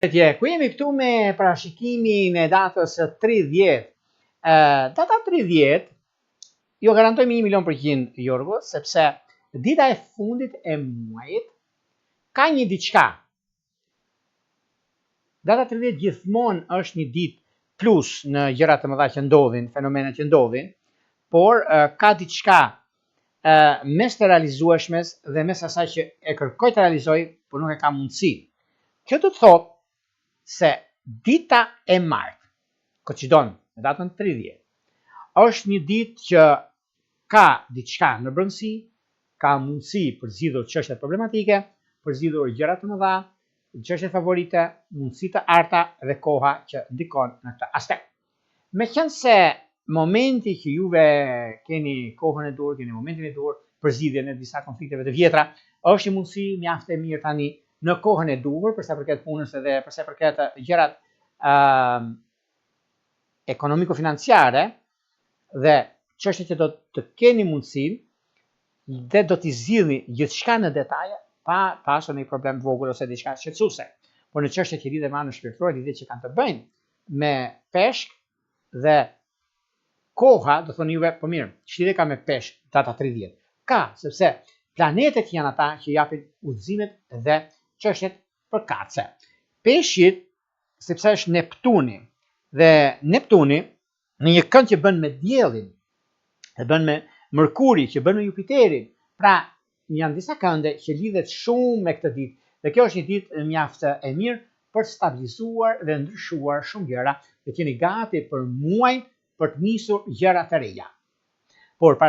Përshëndetje, ku jemi këtu me parashikimin e datës 30. Data 30, jo garantoj me 1 milion për qind Jorgo, sepse dita e fundit e muajit ka një diçka. Data 30 gjithmonë është një ditë plus në gjëra të mëdha që ndodhin, fenomene që ndodhin, por ka diçka mes të realizueshmes dhe mes asaj që e kërkoj të realizoj, por nuk e kam mundësi. Kjo do të thotë se dita e martë, koinçidon me datën 30, është një ditë që ka diçka në brendësi, ka mundësi për zgjidhur çështjet problematike, për zgjidhur gjëra të mëdha, çështjet favorite, mundësi të arta dhe koha që ndikon në këtë aspekt. Meqenëse momenti që juve keni kohën e duhur, keni momentin e duhur për zgjidhjen e disa konflikteve të vjetra, është një mundësi mjaft e mirë tani në kohën e duhur për sa përket punës edhe për sa përket gjërat ekonomiko-financiare dhe çështjet që do të keni mundësinë dhe do t'i zgjidhni gjithçka në detaje pa pasur një problem vogël ose diçka shqetësuese. Por në çështjet që lidhen me anën shpirtërore, lidhje që kanë të bëjnë me peshk dhe koha, do thoni juve, po mirë, ç'lidhje ka me peshk data 30? Ka, sepse planetet janë ata që japin udhëzimet dhe çështjet përkatëse. Peshqit, sepse është Neptuni, dhe Neptuni në një kënd që bën me diellin, dhe bën me Mërkuri, që bën me Jupiterin, pra janë disa kënde që lidhet shumë me këtë ditë, dhe kjo është një ditë mjaft e mirë për të stabilizuar dhe ndryshuar shumë gjëra, dhe të jeni gati për muajin për të nisur gjëra të reja. Por para se